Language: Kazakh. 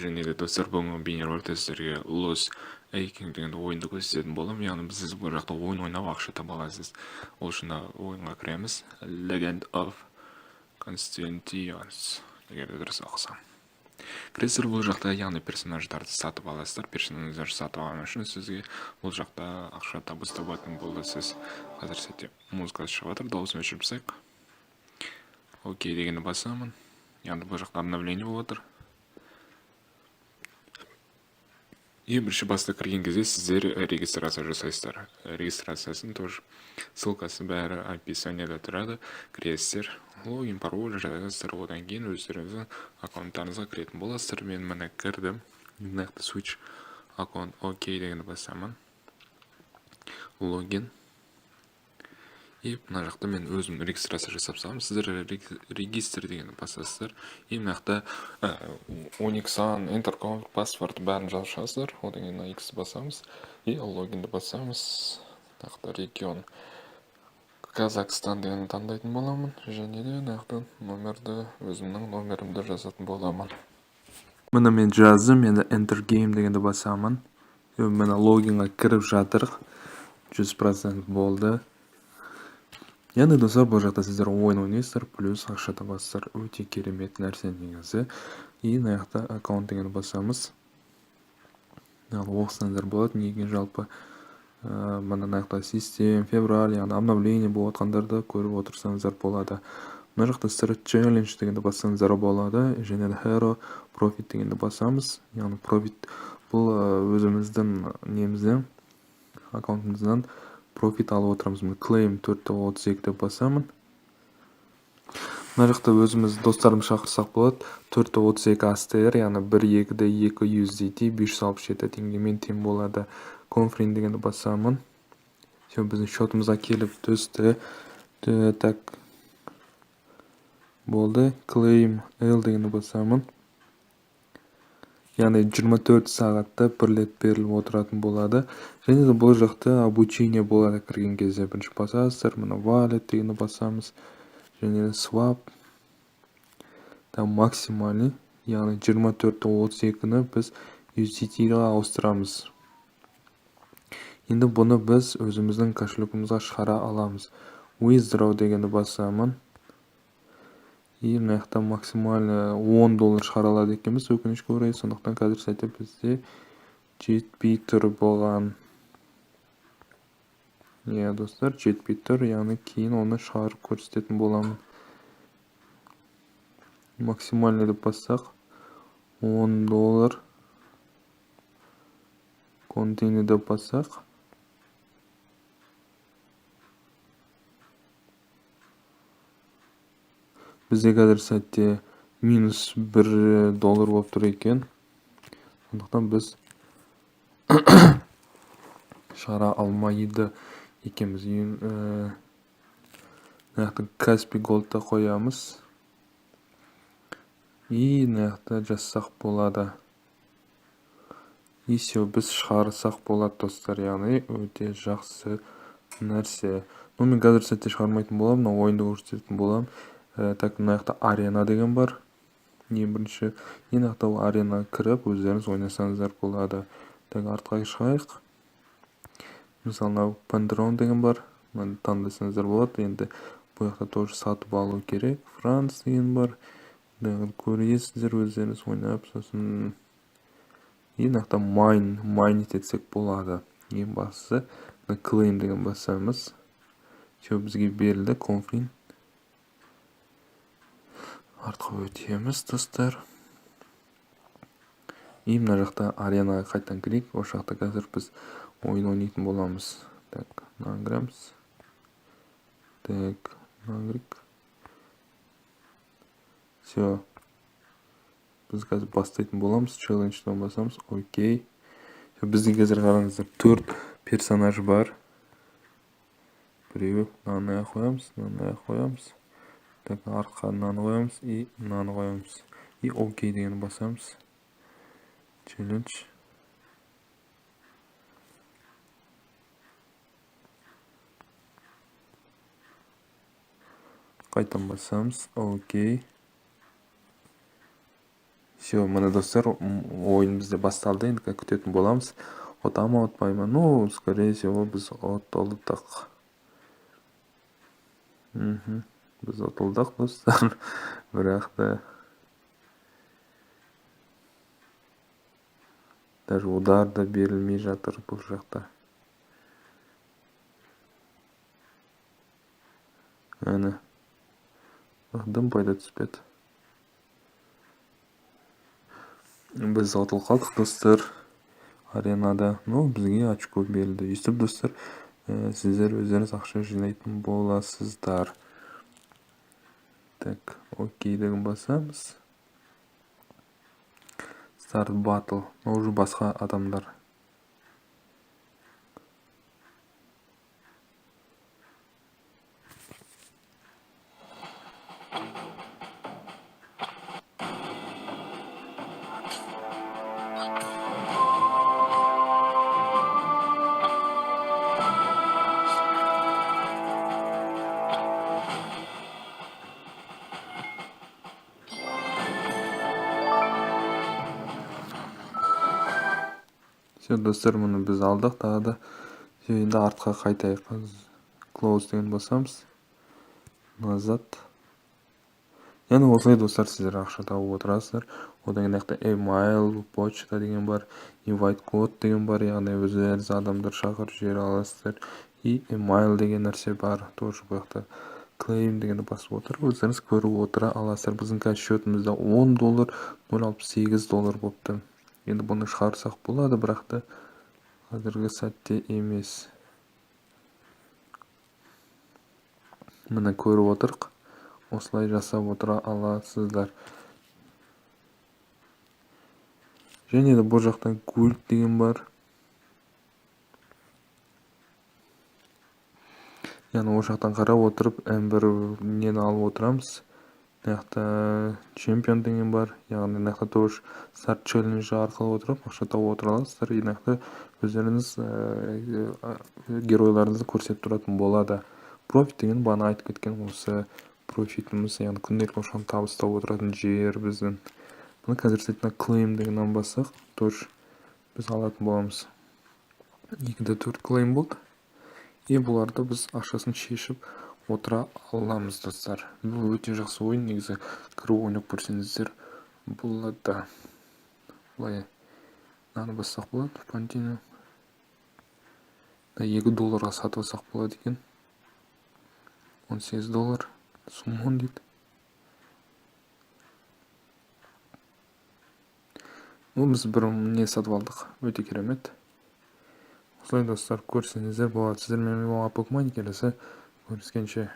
Және де, достар, бүгінгі бейнероликте сіздерге Loss Aching деген ойынды көрсететін боламын. Яғни сіз бұл жақта ойын ойнап, ақша таба аласыз. Ол үшін ойынға кіреміз. Legend of Constituents, егер де дұрыс оқысам. Кіресіздер бұл жақта, яғни персонаждарды сатып аласыздар. Персонаждарды сатып алған үшін сізге бұл жақта ақша табыс табатын боласыз. Қазір сәтте музыкасы шығып жатыр, дауысын өшіріп тастайық. Окей дегенді басамын. Яғни бұл жақта обновление болып жатыр. Ең бірінші баста кірген кезде сіздер регистрация жасайсыздар. Регистрациясын тоже ссылкасы бәрі описанияда тұрады. Кіресіздер, логин, пароль жазасыздар, одан кейін өздеріңіздің аккаунттарыңызға кіретін боласыздар. Мен міне кірдім. Мына жақта switch аккаунт, окей дегенді басамын. Логин. И мына жақта мен өзім регистрация жасап саламын. Сіздер регистр дегенді басасыздар. И мына жақта 12 сан, enter code, паспорт, бәрін жазып шығасыздар. Одан кейін мына X басамыз и логинді басамыз. Мына жақта регион Казахстан дегенді таңдайтын боламын. Және де мына жақта номерді, өзімнің номерімді жазатын боламын. Міне, мен жаздым, енді enter game дегенді басамын. Міне, логинға кіріп жатырық. 100% болды. Яғни, достар, бұл жақта сіздер ойын ойнайсыздар, плюс ақша табасыздар. Өте керемет нәрсе негізі. И мына жақта аккаунт дегенді басамыз. Оқысаңыздар болады неге жалпы. Мына жақта систем, февраль, яғни обновление болып жатқандарды көріп отырсаңыздар болады. Мына жақта сіздер challenge дегенді бассаңыздар болады. Және де hero profit дегенді басамыз. Яғни профит бұл өзіміздің немізден, аккаунтымыздан профит алып отырамыз. Міне, claim 4.32 деп басамын. Мына жақта өзіміз достарымызды шақырсақ болады. 4.32 ASTR, яғни 1.2-де 2 USDT 567 теңгемен тең болады. Confirm дегенді басамын. Все, біздің счетымызға келіп түсті. Так. Болды. Claim L дегенді басамын. Яғни 24 сағатта бір рет беріліп отыратын болады. Және де бұл жақта обучение болады кірген кезде. Бірінші басасыздар, мына wallet дегенді басамыз. Және де swap. Там максимальный, яғни 24.32-ні біз USDT-ға ауыстырамыз. Енді бұны біз өзіміздің кошелегімізге шығара аламыз. Withdraw дегенді басамын. И мына жақта максимально 10 доллар шығара алады екенбіз, өкінішке орай. Сондықтан қазір сәтте бізде жетпей тұр бұған. Иә, достар, жетпей тұр, яғни кейін оны шығарып көрсететін боламын. Максимально деп бассақ 10 доллар. Continue деп бассақ, бізде қазір сәтте минус 1 доллар болып тұр екен. Сондықтан біз шығара алмайды екенбіз. Мына жақта Kaspi Gold'да қоямыз. И мына жақта жазсақ болады. И все, біз шығарсақ болады, достар. Яғни өте жақсы нәрсе. Но мен қазір сәтте шығармайтын боламын, мына ойынды көрсететін боламын. Так, мына жақта арена деген бар. Ең бірінші ең жақта аренаға кіріп, өздеріңіз ойнасаңыздар болады. Так, артқа шығайық. Мысалы, мынау Пандрон деген бар. Мынаны таңдасаңыздар болады. Енді бұл жақта тоже сатып алу керек. Франц деген бар. Көресіздер өздеріңіз ойнап, сосын и мына жақта майнить етсек болады. Ең бастысы, мына claim деген басамыз. Все, бізге берілді, confirm. Артқа өтеміз, достар. И мына жақта аренаға қайтадан кірейік. Осы жақта қазір біз ойын ойнайтын боламыз. Так, мынаны кіреміз. Так, мынаны кірейік. Все. Біз қазір бастайтын боламыз. Челленджден басамыз. Окей. Все, бізде қазір қараңыздар, 4 персонаж бар. Біреуі мынаны қоямыз, мынаны қоямыз. Так, артқа мынаны қоямыз и мынаны қоямыз. И окей дегенді басамыз. Челлендж. Қайтадан басамыз. Окей. Все, міне, достар, ойын бізде басталды. Енді күтетін боламыз. Ұта ма, ұтпай ма? Ну, скорее всего, біз ұтылдық. Біз ұтылдық, достар. Бірақ та даже удар да берілмей жатыр бұл жақта. Әне, дым пайда түспеді. Біз ұтылып қалдық, достар, аренада. Ну, бізге очко берілді. Өйстіп, достар, сіздер өздеріңіз ақша жинайтын боласыздар. Так, окей деген басамыз. Start battle. Уже басқа адамдар. Все, достар, мұны біз алдық тағы да. Все, енді артқа қайтайық. Close деген басамыз. Назад. Яғни осылай, достар, сіздер ақша тауып отырасыздар. Одан кейін мына жақта email, почта деген бар, invite код деген бар, яғни өздеріңіз адамдар шақырып жібере аласыздар. И email деген нәрсе бар, тоже бұл жақта claim дегенді басып отырып, өздеріңіз көріп отыра аласыздар. Біздің қазір счетымызда 10 доллар, 0,68 доллар болыпты. Енді бұны шығарсақ болады, бірақ та қазіргі сәтте емес. Міне, көріп отырық. Осылай жасап отыра аласыздар. Және де бұл жақта гульд деген бар. Яғни ол жақтан қарап отырып, бір нені алып отырамыз. Мына жақта чемпион деген бар. Яғни мына жақта тоже старт челлендж арқылы отырып ақша тауып отыра аласыздар. И мына жақта өздеріңіз геройларыңызды көрсетіп тұратын болады. Профит деген бағана айтып кеткен осы профитіміз, яғни күнделікті ақшаны табыс тауып отыратын жер біздің. Бұны қазір сайтына claim дегеннен бассақ, тоже біз алатын боламыз. Екі де төрт claim болды. И бұларды біз ақшасын шешіп отыра аламыз, достар. Бұл өте жақсы ойын, негізі кіріп ойнап көрсеңіздер болады. Былай мынаны бассақ болады, continue. 2 долларға сатып алсақ болады екен. 18 доллар сумон дейді. Ну, біз бір не сатып алдық. Өте керемет. Осылай, достар, көрсеңіздер болады. Сіздермен мен Апок Мани, келесі көріскенше.